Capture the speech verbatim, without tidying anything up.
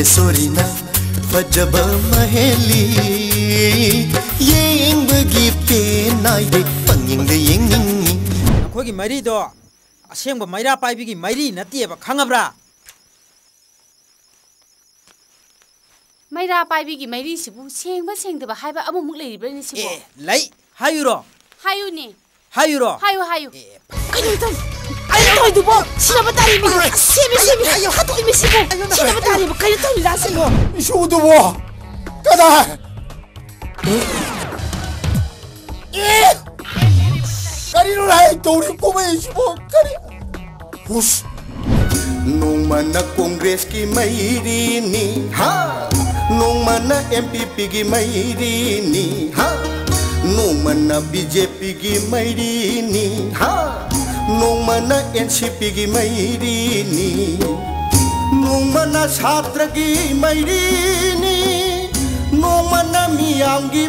ꯁꯣꯔꯤꯅ ꯐꯖꯕ ꯃꯍꯦꯜꯂꯤ, ꯌꯦꯡꯕꯒꯤ ꯄꯦꯟ ꯅꯥꯏꯗꯦ, ꯄꯪꯌꯦꯡꯗ ꯌꯦꯡꯅꯤꯡꯉꯤ꯫ ꯅꯈꯣꯏꯒꯤ ꯃꯩꯔꯤꯗꯣ ꯑꯁꯦꯡꯕ ꯃꯩꯔꯥ ꯄꯥꯏꯕꯤꯒꯤ ꯃꯩꯔꯤ ꯅꯠꯇꯦꯕ, ꯈꯪꯉꯕ꯭ꯔꯥ? ꯃꯩꯔꯥ ꯄꯥꯏꯕꯤꯒꯤ ꯃꯩꯔꯤꯁꯤꯕꯨ ꯁꯦꯡꯕ ꯁꯦꯡꯗꯕ ꯍꯥꯏꯕ ꯑꯃꯃꯨꯛ ꯂꯩꯔꯤꯕ꯭ꯔꯥꯅꯦ ꯁꯤꯕꯣ? ꯑꯦ, ꯂꯩ, ꯍꯥꯏꯌꯨꯔꯣ? ꯍꯥꯏꯌꯨꯅꯦ꯫ ꯍꯥꯏꯌꯨꯔꯣ? ꯍꯥꯏꯌꯨ ꯍꯥꯏꯌꯨ꯫ ꯑꯦ, ꯀꯩꯅꯣ ꯇꯧ? ꯀꯩꯅꯣ ꯇꯧꯔꯤꯗꯨꯕꯣ? ꯁꯤꯔꯕ ꯇꯥꯔꯦꯃꯤ꯫ ꯁꯦꯝꯃꯤ ꯁꯦꯝꯃꯤ꯫ ꯍꯥꯠꯇꯣꯛꯏꯃꯤ ꯁꯤꯕꯨ꯫ ꯁꯤꯔꯕ ꯇꯥꯔꯦꯕ꯫ ꯀꯩꯅꯣ ꯇꯧꯔꯤ ꯂꯥꯁꯤꯕꯣ? ꯏꯁꯨꯗꯨꯕꯣ ꯀꯗꯥꯏ? ꯑꯦ! ꯀꯔꯤꯅꯣ ꯍꯥꯏ ꯇꯧꯔꯤ ꯀꯨꯝꯍꯩꯁꯤꯕꯣ? ꯀꯔꯤ? ꯍꯨꯁ! ꯅꯣꯡꯃꯅ ꯀꯣꯡꯒ꯭ꯔꯦꯁꯀꯤ ꯃꯩꯔꯤꯅꯤ ꯍꯥ, ꯅꯣꯡꯃꯅ ꯑꯦꯝ ꯄꯤ ꯄꯤꯒꯤ ꯃꯩꯔꯤꯅꯤ ꯍꯥ, ꯅꯣꯡꯃꯅ ꯕꯤ ꯖꯦ ꯄꯤꯒꯤ ꯃꯩꯔꯤꯅꯤ ꯍꯥ, ꯅꯣꯡꯃꯅ ꯑꯦꯟ ꯁꯤ ꯄꯤꯒꯤ ꯃꯩꯔꯤꯅꯤ, ꯅꯣꯡꯃꯅ ꯁꯥꯇ꯭ꯔꯒꯤ ꯃꯩꯔꯤꯅꯤ, ꯅꯣꯡꯃꯅ ꯃꯤꯌꯥꯝꯒꯤ